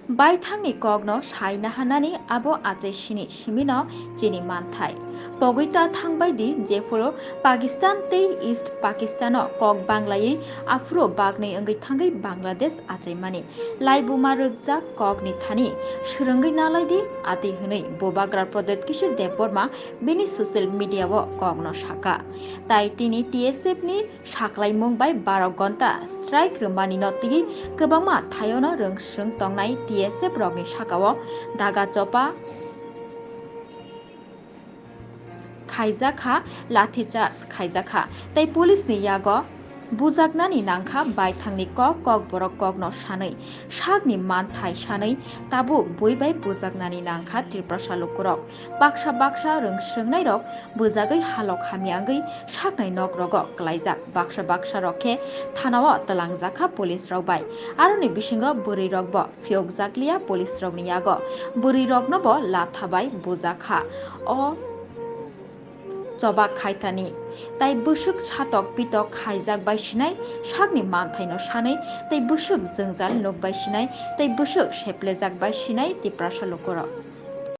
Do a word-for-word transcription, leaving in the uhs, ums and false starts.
Baithangni kokno sai naharnani abo achai sini simino chini manthai. Pogwi ta thangbai di, jephuru Pakistan tei East Pakistano kok banglaiwi aphuru bagni wngwi thangwi Bangladesh achaimani. Laibuma rwkjak kokni thani swrwngwi nalai di ati hwnwi Bubagra Pradyot Kishore Debbarma bini social media-o kokno saka. Tai tini T S F ni saklaimung bai baro gonta strike rwmani no twi kwbangma thaiono rwngswrwng tongnai T S F rokni sakao daga chopa khaijak kha, lathi charge khaijak kha, tei police ni yago bujaknani nangkha baithangni kok, kokborok kokno sanwi, sakni manthai sanwi tabuk bui bai bujaknani nangkha Tiprasa lukurok. Baksa baksa rwngswrwngnairok bujagwi halok hamya wngwi saknai nokrogo kwlaijak, baksa baksa rok khe thanao twlangjakha police rok bai. Aroni bisingo bwrwi rokbo phiyokjakliya police rokni yago, bwrwi roknobo latha bai bujakha. O chobak khaithani tai bwswk satok pitok khaijak bai sinai, sakni manthaino sanwi tei bwswk jwngjal nuk bai sinai tei bwswk seplejak bai sinai Tiprasa lukurok.